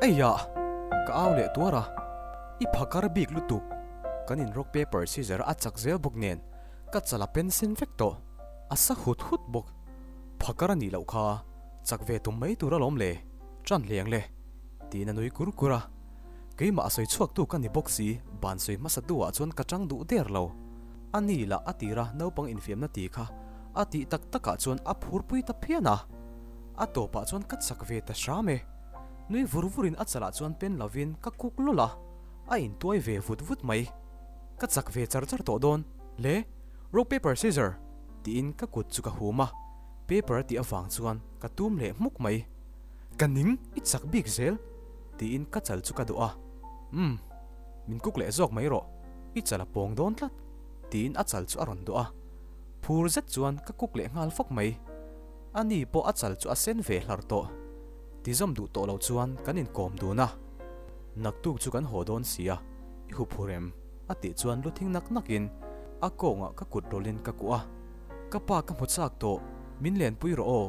Eiah! Ka au leh tuar a, i phakar bik lutuk. Kan in rock paper scissor a chak zel bawk nen ka chal a pen sen vek tawh, a sa hut hut bawk. Phakar a nih loh kha chak ve tum mai tur alawm le, ṭan hleng le, tiin a nui kur kur a. Keimah a sawi chhuaktu ka ni bawk si, ban sawi hmasa tu ah chuan ka ṭang duh der lo. A ni lah a tira naupang infiamna ti kha a tih tak takah chuan a phurpui ta phian a. A tawpah chuan ka chak ve ta hram e. Nui vur vurin a chalah chuan pen lovin ka kuk lawlh a, a intuai ve vut vut mai. Ka chak ve char char tawh dawn le, rock paper scissor tiin ka kut chu ka hum a, paper a tih avang chuan ka tum leh hmuk mai. Ka ning i chak bik zel tiin ka chal chu ka dawh a, umm min kuk leh zawk mai rawh, i chal a pawng dawn tlat tiin a chal chu a rawn dawh a, phur zet chuan ka kuk leh nghal fawk mai. Ani pawh a chal chu a sen ve hlar tawh. Tizawm duh tawh lo chuan kan inkawm dun a. Naktuk chu kan haw dawn sia, i huphur em? a tih chuan lu thing nak nakin a kawngah ka kut rawlhin ka kuah a. Ka pa ka hmu chak tawh, min lenpui rawh aw.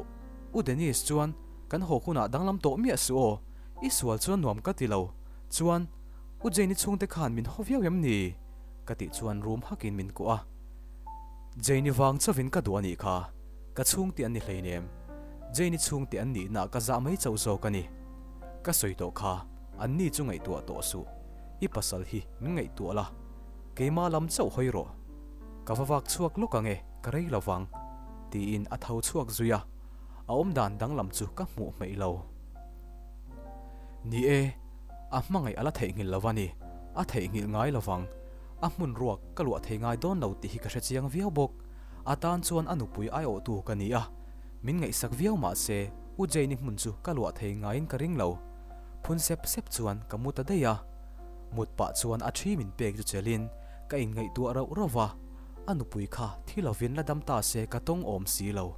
U Dennis chuan kan haw hunah danglam tawh miah suh aw, i sual chuan nuam ka ti lo. Chuan, U Jane-i chhungte khan min haw viau em ni? ka tih chuan rum hakin min kuah a. Jane-i vang chauhin ka duh a nih kha. Ka chhungte an ni hleinem. Jane-i chhungte an nihna ka zah mai chauh zawk a ni. Ka sawi tawh kha, an ni chu ngaihtuah tawh suh. I pasal hi min ngaihtuah la, keimah lam chauh hawi rawh. Ka va vak chhuak lawk ang e, ka rei lo vang, tiin a tho chhuak zui a. A awmdan danglam chu ka hmuh hmeih lo. Ni e, a hmangaih a la theihnghilh lo a ni. A theihnghilh ngai lo vang. A hmun ruak ka luah thei ngai dawn lo tih hi ka hrechiang viau bawk. A tan chuan a nupui aiawhtu ka ni a, min ngaihsak viau mah se U Jane-i hmun chu ka luah thei ngaiin ka ring lo. Phun sep sep chuan ka mu ta daih a. Mut pah chuan a thi min pek chu chelin ka inngaihtuah rauh rauh va, a nupui kha thi lovin la dam ta se ka tawng awm si lo.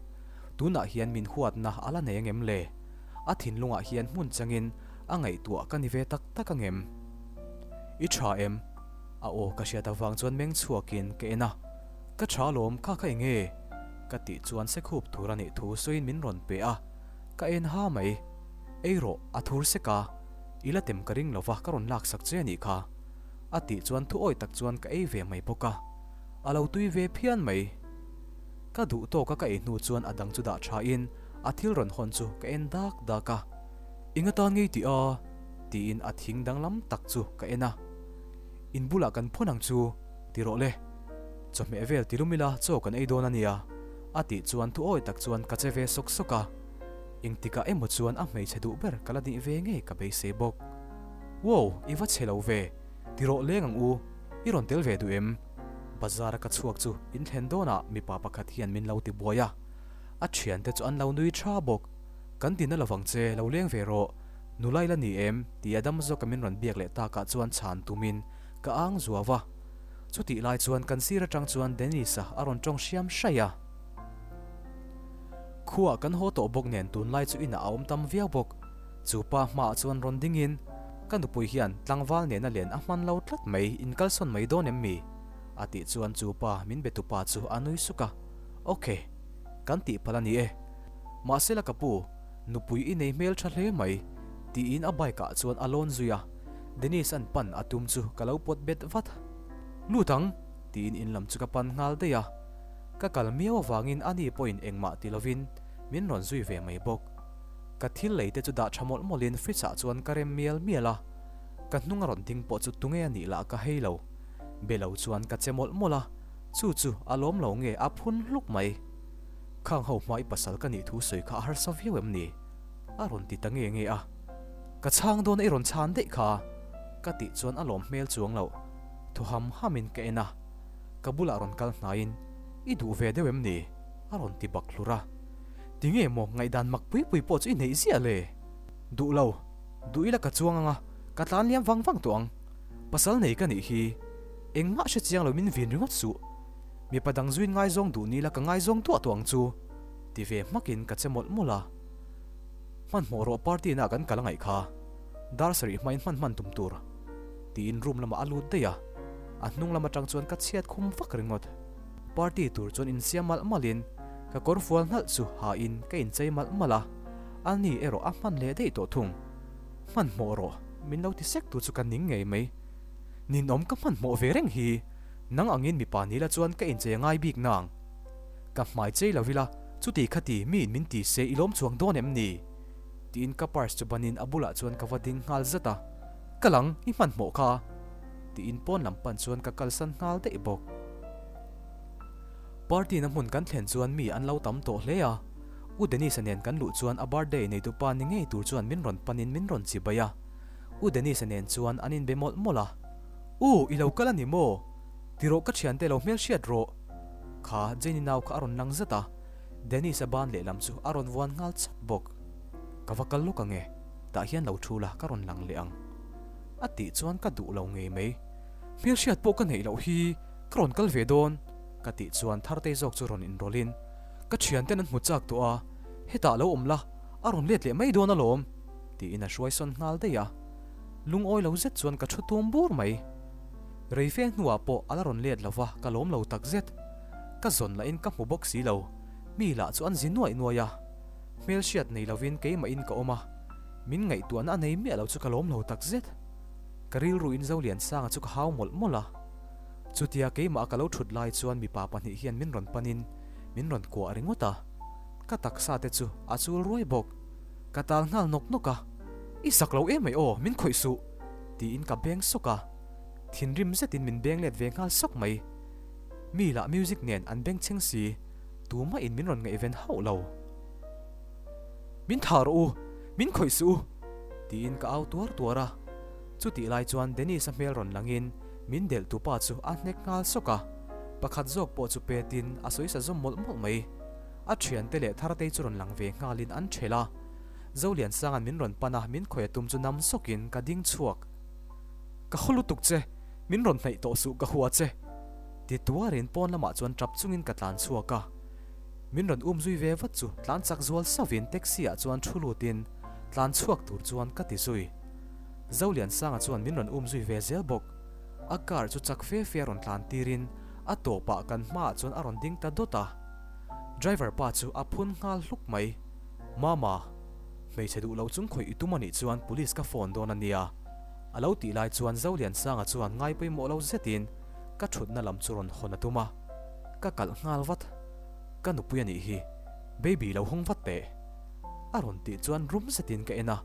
Tunah hian min huatna a la nei angem le? A thinlungah hian hmun changin a ngaihtuah ka ni ve tak tak angem? I tha em? A aw ka hriat avang chuan meng chhuakin ka en a. Ka tha lawm kha kha enge? Ka tih chuan sekhup thur a nih thu sawiin min rawn pe a, ka en ha mai. Ei rawh, a thur sek a, i la tem ka ring lova ka rawn laksak che a nih kha. A tih chuan thu awi tak chuan ka ei ve mai bawk a, a lo tui ve phian mai. Ka duh tawk a ka ei hnu chuan a dang chu dah tha in a thil rawn hawn chu ka en dak dak a, Eng atan ngei tih a? Tiin a thing danglam tak chu ka en a. In bulah kan phawn ang chu, ti rawh le. Chawhmeh vel ti lum ila chaw kan ei dawn a nia, a tih chuan thu awi tak chuan ka che ve sawk sawk a. Engtikah emaw chuan a hmeichhe duh ber ka la nih ve ngei ka beisei bawk. Wow, i va chhe lo ve, ti rawh leng ang u, i rawn tel ve duh em? Bazar a ka chhuak chu in thlen dawnah mipa pakhat hian min lo ti buai a. A thiante chu an lo nui tha bawk. Kan ti na lovang che, lo leng ve rawh. Nula i la ni em? Ti a dam zawka min rawn biak leh takah chuan chhan tumin ka ang zuau a. Chutih lai chuan kan sir atang chuan Dennis-a a rawn tawng hriam hraih a. Khuaah kan haw tawh bawk nen tunlai chu inah a awm tam viau bawk. Chu pa hmaah chuan rawn dingin, Ka nupui hian tlangval nena len a hman lo tlat mai, inkalsawn mai dawn em mi? A tih chuan chu pa min be tupa chu a nui suk a. Ok. Kan tih palh a ni e. Mahsela ka pu, Nupui i nei hmel tha hle mai, tiin a bike ah chuan a lawn zui a, Dennis an pan a tum chu ka lo pawt bet vat. Lut ang! tiin in lam chu ka pan nghal daih a, ka kal miau avangin ani pawhin engmah ti lovin min rawn zui ve mai bawk. Ka thil lei te chu dah tha mawlh mawlhin fridge ah chuan ka rem mial mial a, ka hnung a rawn ding pawh chu tunge a nih lah ka hei lo. Be lo chuan ka che mawlh mawlh a, chu chu a lawm lo nge a phun hluk mai. Khang ho hma i pasal ka nih thu sawi kha a harsa viau em ni? A rawn ti ta nge nge a. Ka chhang dawn a i rawn chhan daih kha. Ka tih chuan a lawm hmel chuang loh. Thaw ham ham in ka en a. Ka bulah rawn kal hnaiin, I duh ve deuh em ni? A rawn ti bak hlur a. Ti nge maw ngaihdan mak pui pui pawh chu i neih ziah le? Duh lo. Duh ila ka chuang ang a, ka tlan liam vang vang tawh ang. Pasal nei ka nih hi. Engmah hre chiang lo min vin ringawt suh. Mipa dang zuin ngaizawng duh ni la ka ngaizawng tuah tuah ang chu, ti ve hmakin ka che mawlh mawlh a. Hmanhmawh rawh party na kan kal a ngaih kha, dar sarih hmain hman hman tum tur, tiin room lamah a lut daih a. A hnung lam atang chuan ka chhiat khum vak ringawt. Party tur chuan insiam malh malhin ka kawr fual hnalh chu ha in ka inchei malh malh a, ani erawh a hman leh daih tawh thung. Hmanhmawh rawh, min lo ti sek tu chu ka ning ngei mai. Ninawm ka hmanhmawh ve reng hi, nang angin mipa ni la chuan ka inchei a ngai bik nang. Ka hmai chei lo ila, chuti khati miin min ti se i lawm chuang dawn em ni? Tiin ka purse chu banin a bulah chuan ka va ding nghal zat a, Ka lang, i hmanhmawh kha. Tiin pawn lam pan chuan ka kalsan nghal daih bawk. Party na hmun kan thlen chuan mi an lo tam tawh hle a, U Dennis-a nen kan luh chuan a birthday neitupa ni ngei tur chuan min rawn panin min rawn chibai a. U Dennis-a nen chuan an inbe mawlh mawlh a, U, i lo kal a ni maw? Ti rawh ka thiante lo hmelhriat rawh. Kha Jenny nau kha a rawn lang zat a, Dennis-a ban lehlam chu a rawn vuan nghal chap bawk. Ka va kal lawk ange, tah hian lo thu la ka rawn lang leh ang. A tih chuan ka duh lo ngei mai. Hmelhriat pawh ka neih loh hi ka rawn kal ve dawn, ka tih chuan Thartei zawk chu rawn inrawlhin, Ka thianten an hmu chak tawh a, hetah lo awm la, a rawn let leh mai dawn alawm. Tiin a hruai sawn nghal daih a. Lungawi lo zet chuan ka thu tum bur mai. Rei fe hnuah pawh a la rawn let lo va, ka lawm lo tak zet. Ka zawn lahin ka hmu bawk si lo, mi lah chu an zi nuaih nuaih a. Hmelhriat nei lovin keimahin ka awm a, min ngaihtuahna a nei miah lo chu ka lawm lo tak zet. Ka rilruin Zoliansanga chu ka hau mawlh mawlh a. Chutia keimah a ka lo thut lai chuan mipa pahnih hian min rawn panin min rawn kuah ringawt a. Ka taksa te chu a chul ruai bawk. Ka tal nghal nawk nawk a, I sak lo em mai aw, min khawih suh! tiin ka beng sawk a, thinrim zetin min beng let ve nghal sawk mai. Mi lah music nen an beng chheng si, tumah in min rawn ngaihven hauh lo. Min thah rawh u, min khawih suh u! tiin ka au tuar tuar a. Chutih lai chuan Dennis-a hmel rawn langin min delh tupa chu a hnek nghal sawk a, pakhat zawk pawh chu petin a sawi sa zawm mawlh mawlh mai. A thiante leh Thartei chu rawn lang ve nghalin an ṭhelh a, Zoliansanga'n min rawn pan a, min khawih a tum chu nam sawkin ka ding chhuak. Ka haw lutuk che, min rawn hnaih tawh suh ka hua che! Ti tuarin pawn lamah chuan ṭap chungin ka tlan chhuak a. Min rawn um zui ve vat chu tlan chak zual sauhin taxi ah chuan thu lutin tlan chhuak tur chuan ka ti zui. Zoliansanga chuan min rawn um zui ve zel bawk. A car chu chak fe fe a rawn tlan tirin a tawpah kan hmaah chuan a rawn ding ta dawt a. Driver pa chu a phun nghal hluk mai. Mama, hmeichhe duh lo chung khawih i tum anih chuan police ka phone dawn a nia. A lo tih lai chuan Zoliansanga chuan ngai pawimawh lo zetin ka thutna lam chu rawn hawn a tum a. Ka kalh nghal vat. Ka nupui anih hi, baby lo hawng vat teh. A rawn tih chuan rum zetin ka en a.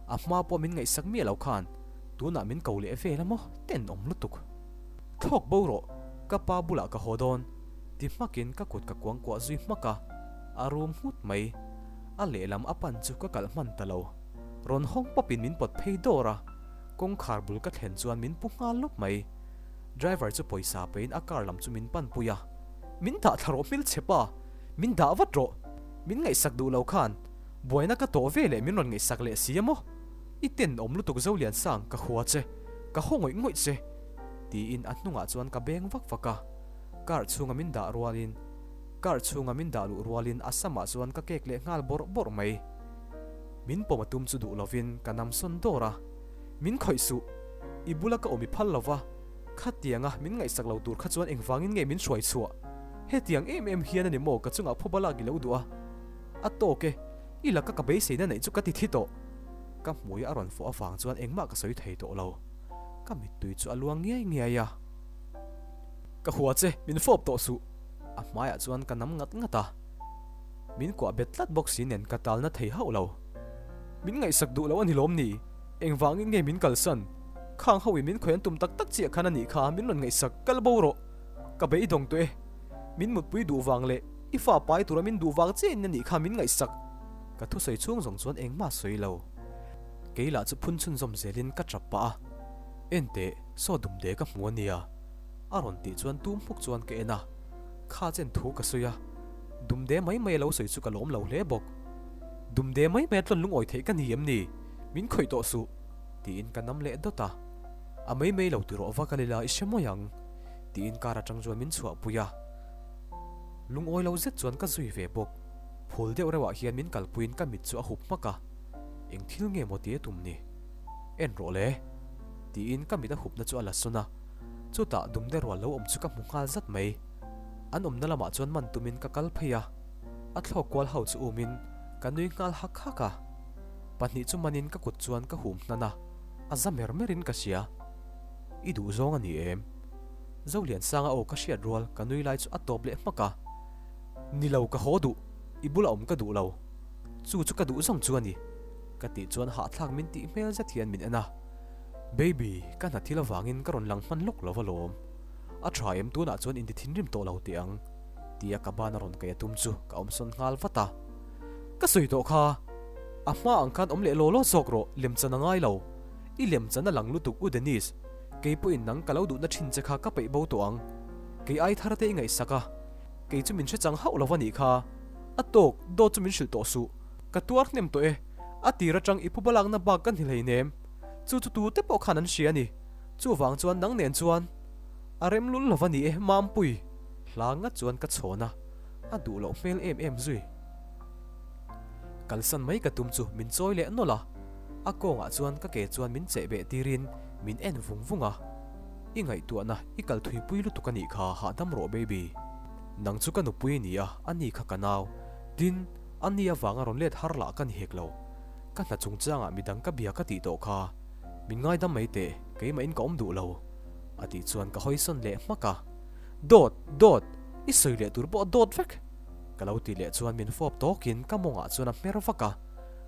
A hma pawh min ngaihsak miah lo khan tunah min ko leh vel a maw tenawm lutuk. Thlawk bo rawh, ka pa bulah ka haw dawn. Ti hmakin ka kut ka kuangkuah zui hmak a, a rum nghut mai. A lehlam a pan chu ka kalh hman ta lo. Rawn hawng pawpin min pawt phei dawr a, kawngkhar bul ka thlen chuan min pu nghal lawp mai. Driver chu pawisa pein a car lam chu min pan pui a, Min dah thla rawh hmel chhe pa, min dah vat rawh, min ngaihsak duh lo khan buaina ka tawh ve leh min rawn ngaihsak leh si a maw? I tenawm lutuk Zoliansang ka hua che, ka haw ngawih ngawih che, tiin a hnungah chuan ka beng vak vak a. Car chhunga min dah rualin Car chhunga min dah luh rualin a samah chuan ka kek leh nghal bawrh bawrh mai. Min pawm a tum chu duh lovin ka nam sawn dawr a, Min khawih suh! I bula ka awm i phal lova, khatianga min ngaihsak lo tur kha chuan engvangin nge min hruai chhuah? Hetiang em em hian a ni maw ka chungah phuba lak i lo duh a? A tawk e, i laka ka beiseina neih chu ka ti thi tawh. Ka hmui a rawn fawh avang chuan engmah ka sawi thei tawh lo. Ka mittui chu a luang ngiai ngiai a. Ka hua che, min fawp tawh suh. A hmaiah chuan ka nam ngat ngat a. Min kuah bet tlat bawk si nen ka talna thei hauh lo. Min ngaihsak duh lo a ni lawm ni? Engvangin nge min kalsan? Khang ho in min khawih an tum tak tak chiah khan a nih kha min rawn ngaihsak kal bo rawh. Ka beidawng tawh e. Min mutpui duh vang leh i fa pai tura min duh vang chiahin a nih kha min ngaihsak. Ka thusawi chhung zawng chuan engmah sawi lo. Kei lah chu phun chhunzawm zelin ka tap pah a. Enteh, saw dumde ka hmu a nia. A rawn tih chuan tum hmuk chuan ka en a, kha chen thu ka sawi a, dumde mai mai a lo sawi chu ka lawm lo hle bawk. Dumde mai mai a tlawn lungawi theih ka ni em ni? Min khawih tawh suh! tiin ka nam leh dawt a, A mai mai lo ti rawh va ka lila i hre mawi ang tiin car atang chuan min chhuahpui a, lungawi lo zet chuan ka zui ve bawk. Phul deuh reuh ah hian min kalpuiin ka mit chu a hup hmak a, eng thil nge maw ti a tum ni? En rawh le! Tiin ka mit a hupna chu a la sawn a, chutah dumde rual lo awm chu ka hmu nghal zat mai. An awmna lamah chuan man tumin ka kal phei a, a thlawk kual ho chu umin ka nui nghal hak hak a. Pahnih chu manin ka kut chuan ka hum hnan a, a za mer merin ka hria. I duh zawng a ni em? Zoliansanga aw ka hriat rual ka nui lai chu a tawp leh hmak a. Ni lo ka haw duh, i bula awm ka duh lo. Chu chu ka duh zawng chu a ni. Ka tih chuan hahthlak min tih hmel zet hian min en a. Baby, ka hna thil avangin ka rawn lang hman lawk lo alawm. A tha em tunah chuan inti thinrim tawh lo teh ang. Tia ka ban a rawn kaih a tum chu ka awmsawn nghal vat a. Ka sawi tawh kha, a hma ang khan awm leh law law zawk rawh, lemchan a ngai lo. I lemchan a lang lutuk U Dennis, kei pawhin nang ka lo duhna thin che kha ka peih bo tawh ang. Kei ai thar te i ngaihsak a, kei chu min hre chang hauh lo va nih kha. A tawk, dawt chu min hrilh tawh suh. Ka tuar hnem tawh e, a tir atang i phuba lakna bak ka ni hleinem. Chu chu tute pawh khan an hria a ni. Chuvang chuan nang nen chuan a rem lul lo va ni e, Mampui. Hla ngat chuan ka chhawn a, a duh loh hmel em em zui. Kalsan mai ka tum chu min chawi leh nawlh a, a kawngah chuan ka ke chuan min cheh beh tirin min en vung vung a. I ngaihtuahna i kal thuipui lutuk a nih kha hahdam rawh baby. Nang chu ka nupui i ni a, a ni kha ka nau. Tin, a ni avanga rawn let har lah ka ni hek lo. Ka hna chungchangah midang ka bia ka tih tawh kha. Min ngaidam mai teh, keimahin ka awm duh lo. A tih chuan ka hawisawn leh hmak a. Dawt! Dawt! I sawi leh tur pawh dawt vek! Ka lo ti leh chuan min fawp tawkin ka mawngah chuan a hmer vak a,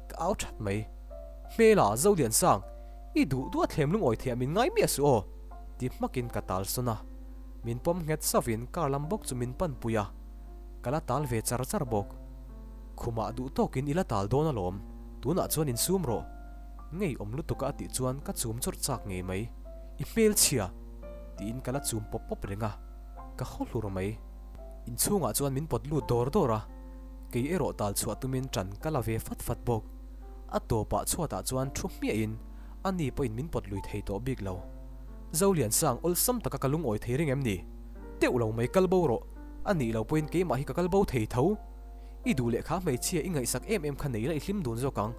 ka au that mai. Hmela, Zoliansang, i duh duh a thlem lungawi theih a min ngai miah suh aw! Ti hmakin ka tal sawn a, min pawm nghet sauhin car lam bawk chu min pan pui a, ka la tal ve char char bawk. Khumah duh tawkin i la tal dawn alawm, tunah chuan insum rawh. Ngei awm lutuk a a tih chuan ka chum chawrh chak ngei mai. I hmelchhia! Tiin ka la chum pawp pawp reng a, ka haw hlur mai. Inchhungah chuan min pawt lut dawr dawr a, kei erawh tal chhuah tumin ṭan ka la ve fat fat bawk. A tawpah chhuatah chuan thu hmiahin a ni pawhin min pawt lui thei tawh bik lo. Zoliansang awlsam taka ka lungawi thei reng em ni? Teuh lo mai kal bo rawh, a nih lo pawhin keimah hi ka kal bo thei tho. I duh leh kha hmeichhia i ngaihsak em em kha nei la i hlim dun zawk ang.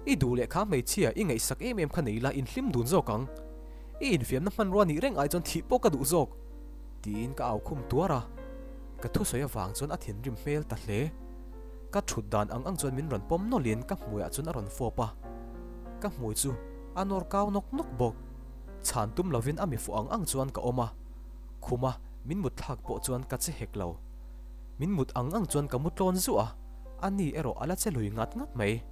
I duh leh kha hmeichhia i ngaihsak em em kha nei la in hlim dun zawk ang. I infiamna hmanrua nih reng ai chuan thih pawh ka duh zawk. Tiin ka au khum tuar a, ka thusawi avang chuan a thinrim hmel ta hle. Ka thut dan ang ang chuan min rawn pawm nawlhin ka hmuiah chuan a rawn fawp a, ka hmui chu a nawr kau nawk nawk bawk. Chhan tum lovin a mi fuh ang ang chuan ka awm a, khuma min mut thlak pawh chuan ka che hek lo. Min mut ang ang chuan ka mu tlawn zuah a, a ni erawh a la che lui ngat ngat mai.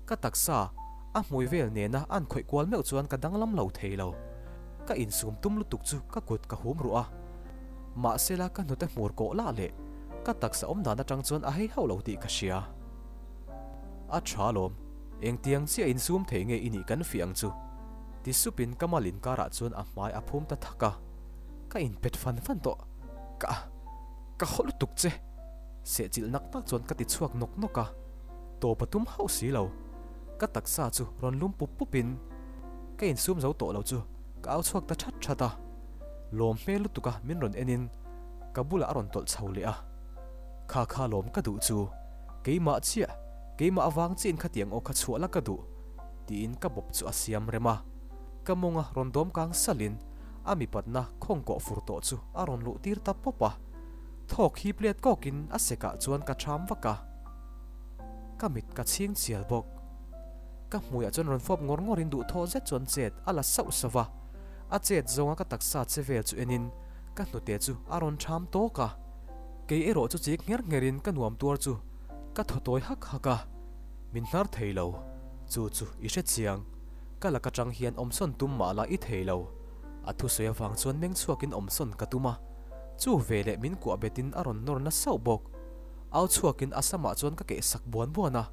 Ka taksa a hmui vel nena an khawih kual meuh chuan ka danglam lo thei lo. Ka insum tum lutuk chu ka kut ka hum ruh a. Mahsela ka hnute hmur kawh lah leh ka taksa awm dan atang chuan a hei hauh lo tih ka hria. A tha alawm, engtiang chiah insum thei nge i nih kan fiah ang chu? Ti supin ka mal inkarah chuan a hmai a phum ta thak a. Ka inpet fan fan tawh. Ka. Ka haw lutuk che! Sehchilh nak nak chuan ka ti chhuak nawk nawk a. Tawp a tum hauh si lo. Ka taksa chu rawn lum pup pup in ka insum zo tawh lo chu ka au chhuak ta that that a. Lawm hmel lutuk a min rawn en in ka bulah a rawn tawlh chho leh a. Kha kha lawm ka duh chu keimah chiah, keimah avang chiah in khatiang aw kha chhuah la ka duh tiin ka bawp chu a siam rem a. Ka mawnga rawn dawm kang salh in a mipatna khawng kawh fur tawh chu a rawn luh tir ta pawp a. Thawk hip let kawk in a sekah chuan ka ṭham vak a. Ka mit ka chhing chial bawk. Ka hmuiah chuan rawn fawp ngawr ngawrin duhthawh zet chuan chet a la sauh sauh va. A chet zawnga ka taksa che vel chu enin ka hnute chu a rawn ṭham tawk a. Kei erawh chu chik ngher ngherin ka nuam tuar chu ka thaw tawi hak hak a. Min hnar thei lo. Chu chu i hre chiang. Ka lak aṭang hian awmsawn tum mah la i thei lo. A thusawi avang chuan meng chhuakin awmsawn ka tum a. Chu veleh min kuah betin a rawn nawr na sauh bawk. Au chhuakin a samah chuan ka keh sak buan buan a,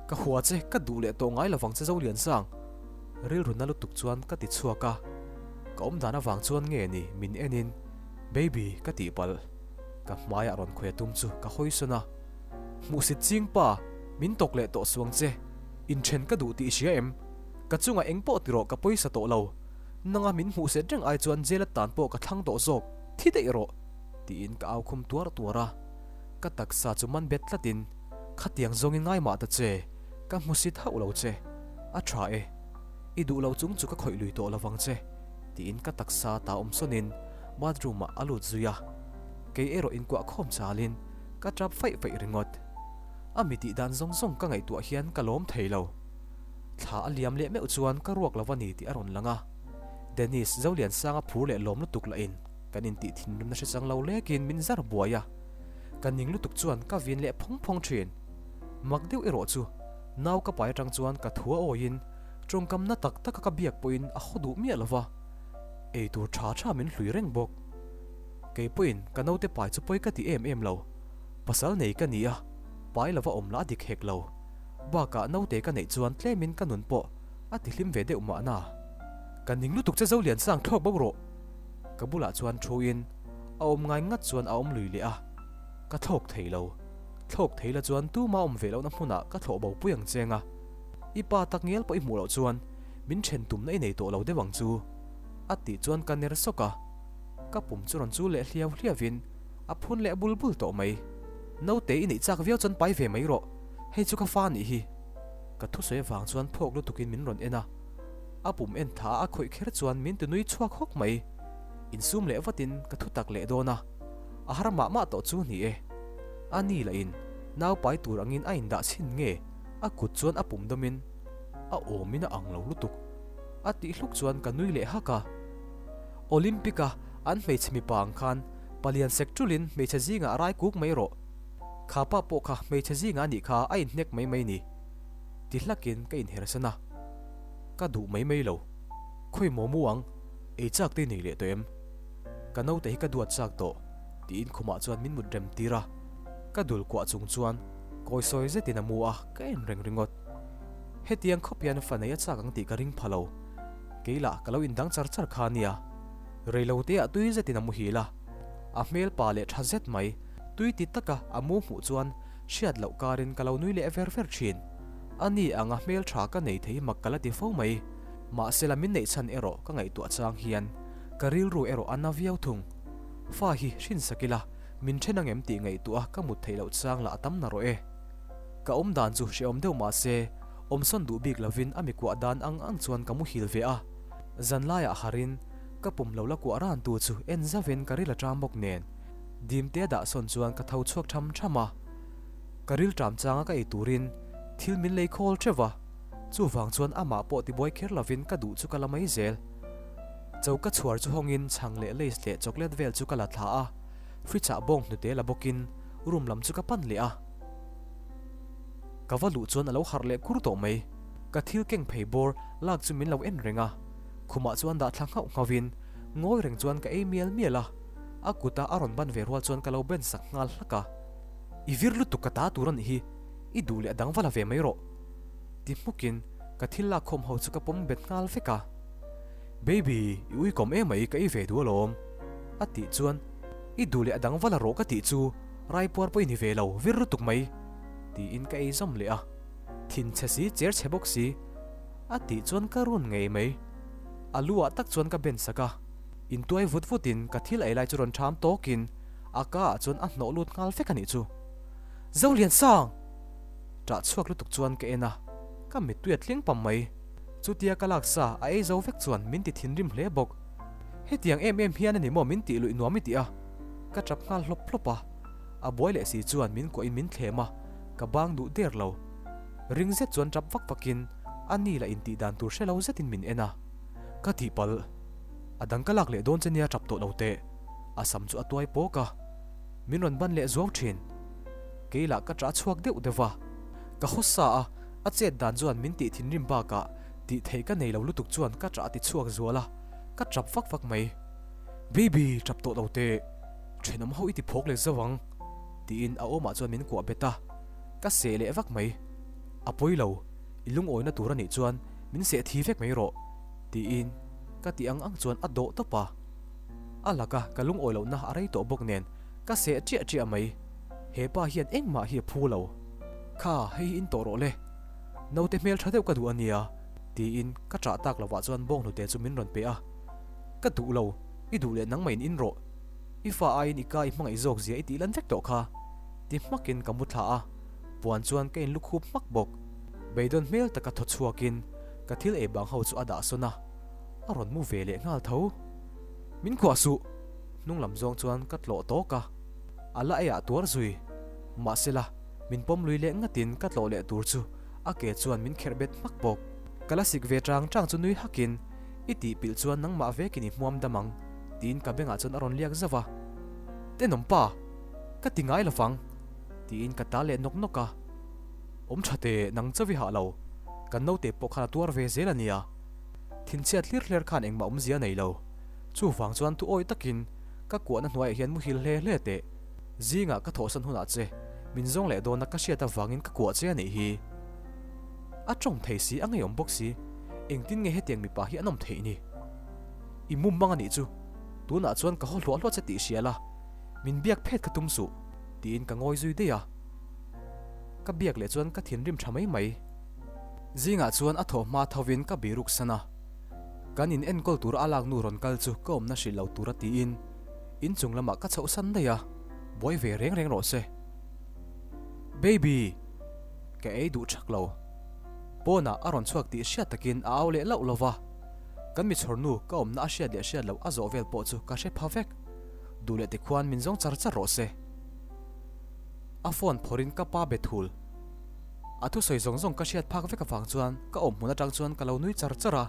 Ka hua che, ka duh leh tawh ngai lovang che Zoliansang. Rilru na lutuk chuan ka ti chhuak a, ka awm dan avang chuan nge ni min en in, Baby ka tih palh. Ka hmaiah rawn khawi a tum chu ka hawi sawn a, Hmuhsit ching pa, min tawk leh tawh suang che, inthen ka duh tih i hria em? Ka chungah eng pawh ti rawh ka pawisa tawh lo, nanga min hmuhset reng ai chuan jail atan pawh ka thlang tawh zawk, thi daih rawh. Tiin ka au khum tuar tuar a. Ka taksa chu man bet tlatin, Khatiang zawngin ngai mah ta che, ka hmusit hauh lo che. A tha e. I duh lo chung chu ka khawih lui tawh lovang che, tiin ka taksa ta awm sawnin bathroom ah a lut zui a. Kei erawh inkuah khawm chalin ka tap faih faih ringawt. A mi tih dan zawng zawng ka ngaihtuah hian ka lawm thei lo. Thla a liam leh meuh chuan ka ruak lo a ni tih a rawn lang a. Dennis Zoliansanga phur leh lawm lutuk lah in kan intih thinrimna hre chang lo lekin min zar buai a. Ka ning lutuk chuan ka vin leh phawng phawng thin. Mak deuh erawh chu nau ka pai atang chuan ka thu a awiin tawngkamna tak taka ka biak pawhin a haw duh miah lo va, ei tur tha tha min hlui reng bawk. Kei pawhin ka naute pai chu pawi ka ti em em lo. Pasal nei ka ni a, pai lova awm lah a dik hek lo. Bakah naute ka neih chuan tlemin ka nun pawh a ti hlim ve deuh mahna. Ka ning lutuk che Zoliansang thlawk bo rawh. Ka bulah chuan thuin a awm ngai ngat chuan a awm lui leh a, ka thlawk thei lo. Thlawk thei la chuan tuma awm ve lohna hmunah ka thlawh bo pui ang cheng a, i pa tak ngial pawh i hmuh loh chuan min then tumna i nei tawh lo deuh ang chu a tih chuan ka ner sawk a, ka pum chu rawn chul leh hliau hliauin a phun leh bul bul tawh mai. Naute i neih chak viau chuan pai ve mai rawh, hei chu ka fa nih hi. Ka thusawi avang chuan phawk lutukin min rawn en a, a pum en tha a khawih kher chuan min ti nui chhuak hawk mai. Insum leh vatin ka thu tak leh dawn a, a har mah mah tawh chu ni e. A ni lah in nau pai tur angin a indah chhin nge a kut chuan a pum dawmin a awmin a ang lo lutuk. A tih hluk chuan ka nui leh hak a. Olympic a an hmeichhe mipa ang khan palian sek tulin hmeichhe zingah a rai kuk mai rawh. Kha pa pawh kha hmeichhe zingah a nih kha a inhnek mai mai ni. Ti hlakin ka inhersan a. Ka duh mai mai lo. Khawi maw mu ang, ei chak te i nei leh tawh em? Ka naute hi ka duat chak tawh, tiin khumah chuan min mut rem tir a. Ka dul kuah chung chuan kawi sawi zetin a mu a, ka en reng ringawt. Hetiang khawp hian fa nei a chak ang tih ka ring pha lo. Kei lah ka lo indang char char kha nia. Reiloteah tui zetin a muhil a. A hmel pa leh tha zet mai, tui ti taka a mu hmuh chuan hriat loh karin ka lo nui leh ver ver thin. A ni anga hmel tha ka nei thei mak ka la ti fo mai. Mahsela min neih chhan erawh ka ngaihtuah chang hian ka rilru erawh a na viau thung. Fa hi hrinsak ila min then angem tih ngaihtuah ka mut theih loh chang lah a tam na rawh e. Ka awm dan chu hrehawm deuh mahse awmsawn duh bik lovin a mi kuah dan ang ang chuan ka muhil ve a. Zanlaiah harin ka pum lo la kuah ran tu chu en zauhin ka ril a ṭam bawk nen dimte a dahsawn chuan ka tho chhuak ṭham ṭham a. Ka ril ṭam changa ka ei turin thil min lei khawl ṭeuh a. Chuvang chuan amah pawh tibuai kher lovin ka duh chu ka la mai zel. Choka chhuar chu hawngin chhang leh lace leh chocolate vel chu ka la thla a, fridge ah bawng hnute la bawkin room lam chu ka pan leh a. Ka va luh chuan a lo harh leh kur tawh mai. Ka thil keng phei bawr lak chu min lo en reng a, khumah chuan dah thla nghauh nghauhin ngawi reng chuan ka ei mial mial a, a kuta a rawn ban ve rual chuan ka lo ben sak nghal hlak a. I vir lutuk ka ta tur a nih hi, i duh leh a dang va la ve mai rawh. Ti hmukin ka thil lakkhawm ho chu ka pawm bet nghal vek a. Baby, i uikawm emai ka ei ve duh alawm. A tih chuan, I duh leh a dang va la rawh ka tih chu raipuar pawh i ni ve lo, vir lutuk mai. Tiin ka ei zawm leh a. Thin chhe si, cher chhe bawk si. A tih chuan ka run ngei mai. A lu ah tak chuan ka ben sak a. Intuai vut vutin ka thil ei lai chu rawn ṭham tawkin a ka ah chuan a hnawh lut nghal vek a nih chu. Zoliansang! Ṭah chhuak lutuk chuan ka en a, ka mittui a tling pam mai. Chutia ka lak sa a ei zo vek chuan min ti thinrim hle bawk. Hetiang em em hian a ni maw min tih luih nuam i tih a? Ka ṭap nghal hlawp hlawp a, a buai leh si chuan min kuahin min thlem a, ka bang duh der lo. Ring zet chuan ṭap vak vakin a ni lah intih dan tur hre lo zetin min en a. Ka tihpalh. A dang ka lak leh dawn che nia ṭap tawh lo teh. A sam chu a tuai pawk a. Min rawn ban leh zuau thin. Kei lah ka ṭah chhuak deuh deuh va. Ka haw sa a, a chet dan chuan min tih thinrim bakah tih theih ka nei lo lutuk chuan ka ṭah ti chhuak zual a, ka ṭap vak vak mai. Baby, ṭap tawh lo teh. Ṭhenawm ho i ti phawk leh zauh ang. Tiin a awmah chuan min kuah bet a, ka seh leh vak mai. A pawi lo, i lungawina tur a nih chuan min seh thi vek mai rawh. Tiin ka tih ang ang chuan a dawh tawp a. A laka ka lungawi lohna a rei tawh bawk nen ka seh ṭiah ṭiah mai. He pa hian engmah hi a phu lo. Kha, hei hi in tawh rawh le. Naute hmel ṭha deuh ka duh a nia, tiin ka ṭah tak lovah chuan bawnghnute chu min rawn pe a. Ka duh lo, i duh leh nangmah in in rawh. I fa aiin i ka i hmangaih zawk zia i tih lan vek tawh kha, ti hmakin ka mu thla a, puan chuan ka in lukhup hmak bawk. Beidawn hmel taka thaw chhuakin ka thil ei bang ho chu a dah sawn a. A rawn mu ve leh nghal tho. Min khuah suh! Hnung lam zawng chuan ka tlawh tawk a, a la eiah tuar zui. Mahsela, min pawm lui leh ngatin ka tlawh leh tur chu a ke chuan min kherh bet hmak bawk. Ka la sik ve chang chang chu nui hakin, I tih pilh chuan nangmah vekin i hmuam dam ang, tiin ka bengah chuan a rawn liak zauh a. Tenawm pa! Ka ti ngai lovang, tiin ka tal leh nawk nawk a. Awm tha teh, nang chauh i hah lo. Kan naute pawh khan a tuar ve zel a nia. Thinchhiat hlir hler khan engmah awmzia a nei lo. Chuvang chuan thu awi takin ka kuahna hnuaiah hian muhil hle hle teh. Zingah ka thawhsan hunah che min zawng leh dawna ka hriat avangin ka kuah che a nih hi. A tawng thei si, a ngeiawm bawk si. Engtin nge hetiang mipa hi an awm theih ni? I mum mang a nih chu. Tunah chuan ka haw hluah hluah che tih hria la, min biak phet ka tum suh, tiin ka ngawi zui daih a. Ka biak leh chuan ka thinrim tha mai mai. Zingah chuan a thawh hma thovin ka biruk san a. Kan in enkawl tura a lak nu rawn kal chu ka awmna hrilh lo tura tiin inchung lamah ka chhoh san daih a, buai ve reng reng rawh se. Baby! Ka ei duh thak lo. Pawnah a rawn chhuak tih hriat takin a au leh lauh lo va. Kan mi chhawr nu ka awmna a hriat leh hriat loh a zawh vel pawh chu ka hre pha vek. Duh leh tikhuan min zawng char char rawh se. A phone phawrhin ka pa be thul. A thusawi zawng zawng ka hriat phak vek avang chuan ka awm hmun atang chuan ka lo nui char char a.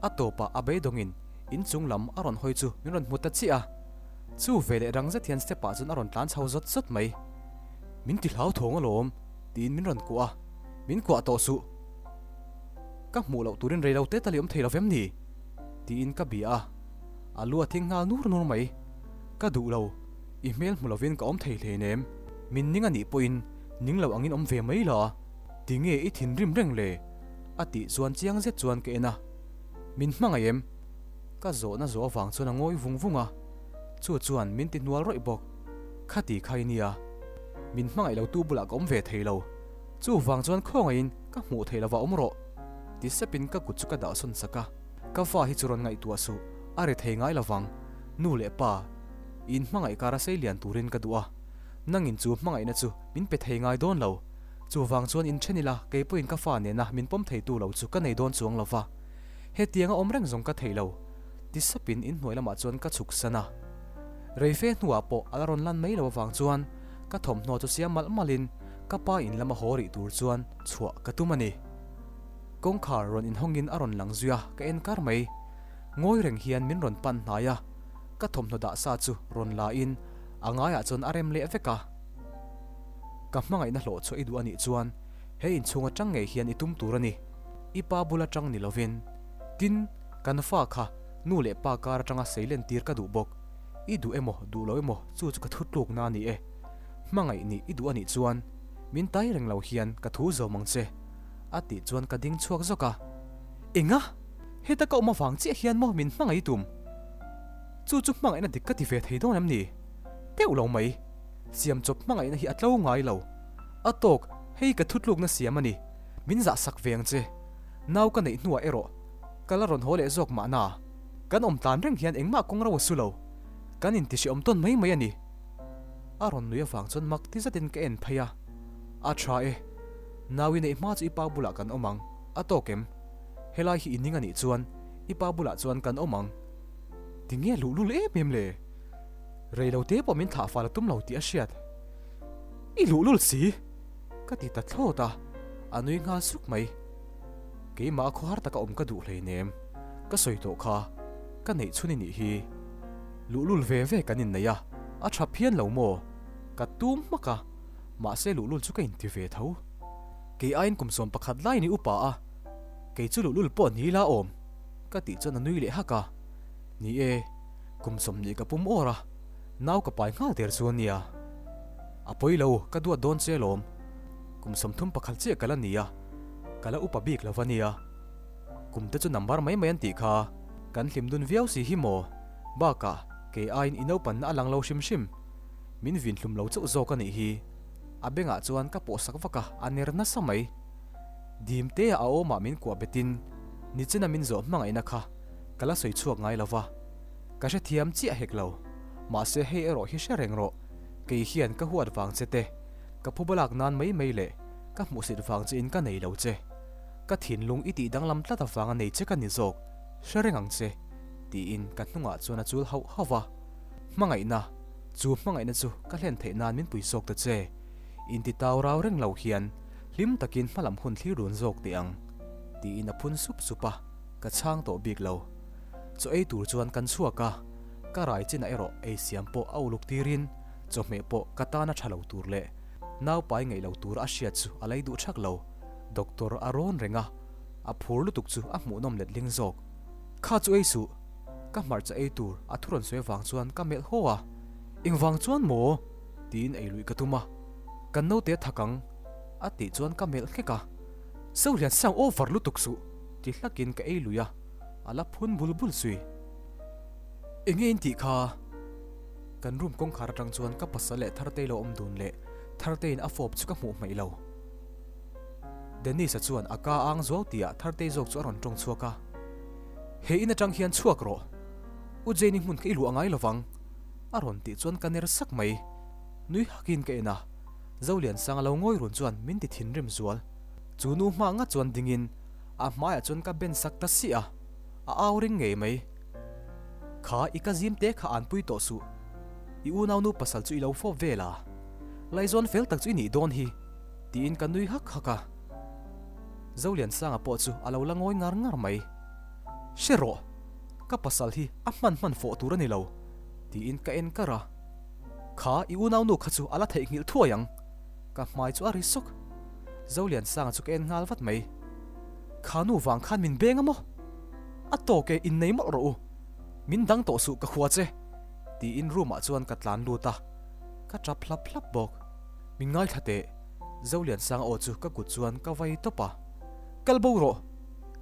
A tawpah a beidawngin inchung lam a rawn hawi chu min rawn hmu ta chiah a. Chu ve leh rang zet hian step ah chuan a rawn tlan chho zawt zawt mai. Min ti hlau thawng alawm tiin min rawn kuah a, min kuah tawh suh. Ka hmuh loh turin rei lo te tal i awm thei lo vem ni? Tiin ka bia a, a lu a thing nghal nur nur mai. Ka duh lo, i hmel hmu lovin ka awm thei hleinem. Min ning a nih pawhin ning lo angin awm ve mai la, tinge i thinrim reng le? A tih chuan chiang zet chuan ka en a, Min hmangaih em? Ka zawhna zawh avang chuan a ngawi vung vung a, chu chuan min ti hnual rawih bawk. Khati kha i nia, min hmangaih lo tu bulah ka awm ve thei lo. Chuvang chuan khawngaihin ka hmuh theih lovah awm rawh, ti sepin ka kut chu ka dahsawn sak a. Ka fa hi chu rawn ngaihtuah suh, a ri thei ngai lovang. Nu leh pa, i inhmangaih kara sei lian turin ka duh a, nangin chu hmangaihna chu min pe thei ngai dawn lo. Chuvang chuan inthen ila kei pawhin ka fa nena min pawm theitu lo chu ka nei dawn chuang lova. Hetianga awm reng zawng ka thei lo, ti sapin inhnuai lamah chuan ka chhuk san a. Reife hnuah pawh a la rawn lan mai lo avang chuan ka thawmhnaw chu siam malh malhin ka pa in lama haw rih tur chuan chhuah ka tum a ni. Kawngkhar rawn inhawngin a rawn lang zui a, ka en kar mai. Ngawi reng hian min rawn pan hnai a, ka thawmhnaw dah sa chu rawn la in a ngaiah chuan a rem leh vek a. Ka hmangaihna hlawh chhuah i duh a nih chuan he inchhung atang ngei hian i tum tur a ni. I pa bul atang ni lovin. Tin, kan fa kha nu leh pa kar atanga sei len tir ka duh bawk. I duh emaw duh lo emaw chu chu ka thutlukna a ni e. Hmangaih nih i duh a nih chuan min tai reng lo hian ka thu zawm ang che. A tih chuan ka ding chhuak zawk a. Enga? Heta ka awm avang chiah hian maw min hmangaih i tum? Chu chu hmangaihna dik ka ti ve thei dawn em ni? Teuh lo mai. Siam chawp hmangaihna hi a tlo ngai lo. A tawk, hei ka thutlukna siam a ni. Min zah sak ve ang che. Nau ka neih hnuah erawh ka la rawn haw leh zawk mahna. Kan awm tlan reng hian engmah kawng ro a su lo. Kan intihriawm tawn mai mai a ni. A rawn nui avang chuan mak ti zetin ka en phei a. A tha e. Nau i neih hma chu i pa bulah kan awm ang. A tawk em? Helai hi i ning a nih chuan i pa bulah chuan kan awm ang. Tinge luhlul em em le? Rei lo te pawh min thlah fal a tum lo tih a hriat. I luhlul si! Ka ti ta thlawt a, a nui nghal suk mai. Keimah a khawhar taka awm ka duh hleinem, ka sawi tawh kha, ka neih chhun i nih hi. Luhlul ve ve kan innei a, a tha phian lo maw? Ka tum hmak a, mahse luhlul chu ka inti ve tho. Kei aiin kum 11 laiin i upa a, kei chu luhlul pawh ni ila awm, ka tih chuan a nui leh hak a. Ni e, kum 20 ka pum awr a, nau ka pai nghal der chu a nia. A pawi lo, ka duat dawn che alawm. Kum 31 chiah ka la ni a, ka la upa bik lo va nia. Kum te chu number mai mai an tih kha, kan hlim dun viau si hi maw? Bakah, kei aiin i naupanna a lang lo hrim hrim. Min vin hlum lo chauh zawk a nih hi. A bengah chuan ka pawh sak vak a, a ner nasa mai. Dim tea a awmah min kuah betin, nichina min zawh hmangaihna kha ka la sawi chhuak ngai lo va. Ka hrethiam chiah hek lo. Mahse hei erawh hi hre reng rawh. Kei hian ka huat vang che te, ka phuba lak nan mai mai leh ka hmuhsit vang che in ka nei lo che. Ka thinlung i tih danglam tlat avang a nei che ka ni zawk, hre reng ang che, tiin ka hnungah chuan a chul hauh hauh va. Hmangaihna, chu hmangaihna chu ka hlen theih nan min pui zawk ta che. Inti tau rau reng lo hian hlim takin hmalam hun thlir dun zawk teh ang, Tiin a phun sup sup a, ka chhang tawh bik lo. Chaw ei tur chuan kan chhuak a, ka rai chinah erawh ei siam pawh a uluk tirin chawhmeh pawh ka tana tha lo tur leh naupai ngaih lo tur a hriat chu a lei duh thak lo. Doctor a rawn reng a, a phur lutuk chu a hmuhnawm letling zawk. Kha chu ei suh! Ka hmarcha ei tur a thu rawn sawi avang chuan ka melh haw a, Engvang chuan maw? tiin ei luih ka tum a, Kan naute a thak ang a tih chuan ka melh nghek a, Zohlian sang over lutuk suh ti hlakin ka ei lui a, a la phun bul bul zui. Enge in tih kha? Kan room kawngkhar atang chuan ka pasal leh Thartei lo awm dun leh Tharteiin a fawp chu ka hmuh hmaih lo. Dennis-a chuan a ka ang zuau tihah Thartei zawk chu a rawn tawng chhuak a, He in atang hian chhuak rawh. U Jane-i hmun kha i luah ngai lovang a rawn tih chuan ka ner sak mai. Nui hakin ka en a, Zoliansanga lo ngawi run chuan min ti thinrim zual. Chu nu hma ngat chuan dingin a hmaiah chuan ka ben sak ta siah a, a au ring ngei mai. Kha i ka zim te kha an pui tawh suh. I unaunu pasal chu i lo fawp vel a, laizawn fel tak chu i nih dawn hi, tiin ka nui hak hak a. Zoliansanga pawh chu a lo la ngawi ngar ngar mai. Hre rawh, ka pasal hi a hman hman fawh tur a ni lo, tiin ka en kar a. Kha i unaunu kha chu a la theihnghilh thuai ang. Ka hmai chu a ri sawk. Zoliansanga chu ka en nghal vat mai. Kha nu vang khan min beng a maw? A tawk e, innei mawlh rawh u. Min dang tawh suh ka hua che. Tiin room ah chuan ka tlan lut a. Ka tap hlap hlap bawk. Min ngaithla teh. Zoliansanga aw chu ka kut chuan ka vai tawp a. Kal bo rawh.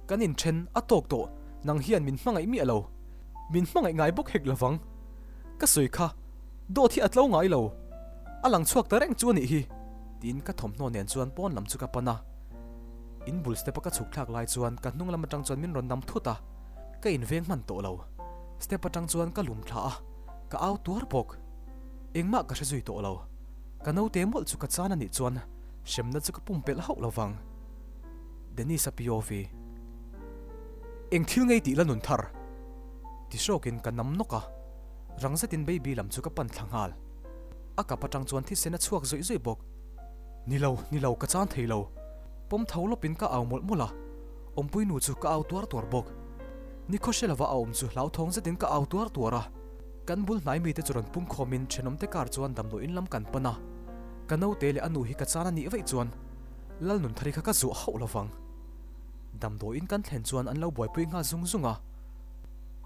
Kan inthen a tawk tawh nang hian min hmangaih miah lo. Min hmangaih ngai bawk hek lovang. Ka sawi kha dawt hi a tlo ngai lo. A lang chhuak ta reng chu a nih hi. Tiin ka thawmhnaw nen chuan pawn lam chu ka pan a. In bul step a ka chhuk thlak lai chuan ka hnung lam atang chuan min rawn nam thut a. Ka inveng hman tawh lo. Step atang chuan ka lum thla a, ka au tuar bawk. Engmah ka hre zui tawh lo. Ka naute mawlh chu ka chan a nih chuan hremna chu ka pumpelh hauh lo vang. Dennis-a POV. Eng thil ngei tih la nun thar? Ti hrawkin ka nam nawk a, rang zetin baby lam chu ka pan thla nghal. A kap atang chuan thisen a chhuak zawih zawih bawk. Ni lo, ni lo, ka chan thei lo. Pawm tho lawpin ka au mawlh mawlh a, awmpui nu chu ka au tuar tuar bawk. Ni khawhre lova a awm chu hlauthawng zetin ka au tuar tuar a. Kan bul hnai mite chu rawn pung khawmin thenawmte kar chuan damdawiin lam kan pan a. Ka naute leh a nu hi ka chan a nih vaih chuan Lalnunthari kha ka zuah hauh lovang. Damdawiin kan thlen chuan an lo buaipui nghal zung zung a.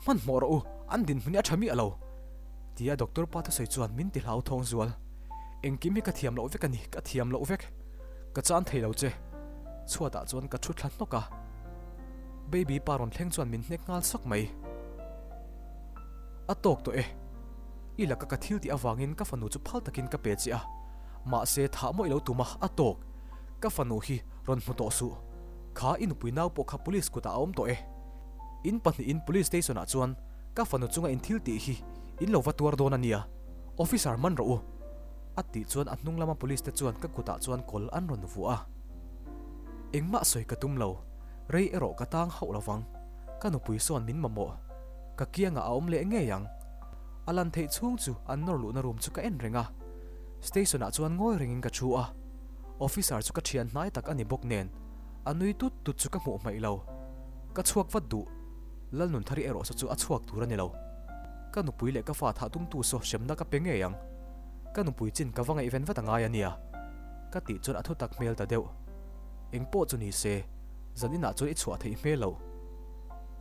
Hmanhmawh rawh u, an dinhmun hi a tha miah lo. Tia doctor pa thusawi chuan min ti hlauthawng zual. Engkim hi ka thiam loh vek a ni, ka thiam loh vek. Ka chan thei lo che. Chhuatah chuan ka thu thla hnawk a. Baby pa rawn thleng chuan min hnek nghal sawk mai. A tawk tawh e. I laka ka thil tih avangin ka fanu chu phal takin ka pe che a. Mahse thah mawih lo tum a, a tawk. Ka fanu hi rawn hmu tawh suh. Kha i nupui nau pawh kha police kutah a awm tawh e. In pahnihin police station ah chuan ka fanu chunga in thil tih hi in lo va tuar dawn a nia, officer man rawh u. A tih chuan a hnung lama police te chuan ka kutah chuan kawl an rawn vuah a. Engmah sawi ka tum lo, rei erawh ka tang hauh lovang. Ka nupui sawn min mamawh, ka kiangah a awm leh ngei ang. A lan theih chhung chu an nawr luhna room chu ka en reng a. Station ah chuan ngawi rengin ka thu a. Officer chu ka thian hnai tak a ni bawk nen, a nui tut tut chu ka hmuh hmaih lo. Ka chhuak vat duh. Lalnunthari erawh saw chu a chhuak tur a ni lo. Ka nupui leh ka fa thah tumtu saw hremna ka pe ngei ang. Ka nupui chin ka va ngaihven vat a ngai a nia. Ka tih chuan a thu tak hmel ta deuh. Eng pawh chu ni se, zan inah chuan i chhuah theih hmel loh.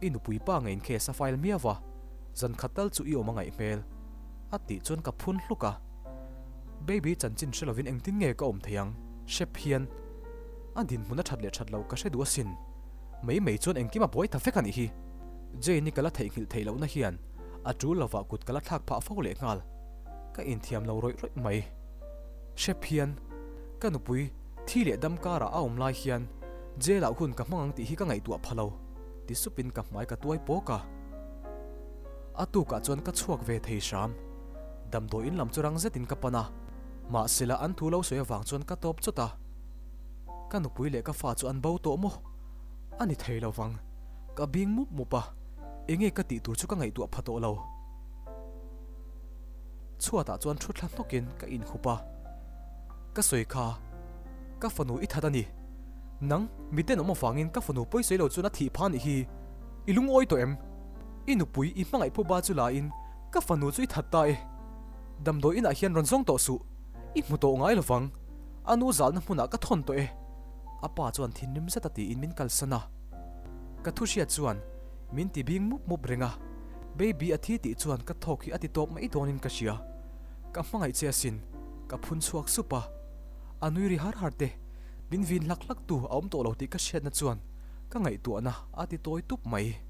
I nupui pa ngeiin case a file miau va, zan khat tal chu i awm a ngaih hmel. A tih chuan ka phun hluk a. Baby chanchin hre lovin engtin nge ka awm thei ang? Hrep hian a dinhmun a that leh that loh ka hre duh asin. Mai mai chuan engkim a buai ta vek a nih hi. Jane-i ka la theihnghilh theih lohna hian a tul lovah kut ka la thlak phah fo leh nghal. Ka inthiam lo rawih rawih mai. Hrep hian ka nupui thi leh dam karah a awm lai hian jail ah hun ka hmang ang tih hi ka ngaihtuah pha lo ti supin ka hmai ka tuai pawk a. A tukah chuan ka chhuak ve thei hram. Damdawiin lam chu rang zetin ka pan a, mahsela an thu lo sawi avang chuan ka tawp chawt a. Ka nupui leh ka fa chu an bo tawh maw? A ni thei lo vang. Ka bing mup mup a, enge ka tih tur chu ka ngaihtuah pha tawh lo. Chhuatah chuan thu thla hnawkin ka inhup a, Ka sawi kha, ka fanu i that a ni. Nang, miten awm avangin ka fanu pawisawi lo chuan a thih phah anih hi. I lungawi tawh em? I nupui i hmangaih phuba chu la in ka fanu chu i that ta e. Damdawi inah hian rawn zawng tawh suh. I hmu tawh ngai lovang. A nu zalna hmunah ka thawn tawh e. A pa chuan thinrim zet a tiin min kalsan a. Ka thu hriat chuan min ti bing mup mup reng a. Baby a thi tih chuan ka thawk hi a ti tawp mai dawnin ka hria. Ka hmangaih che asin, ka phun chhuak sup a. A nui ri har har te, min vin hlak hlak tu a awm tawh lo tih ka hriatna chuan ka ngaihtuahna a ti tawi tup mai.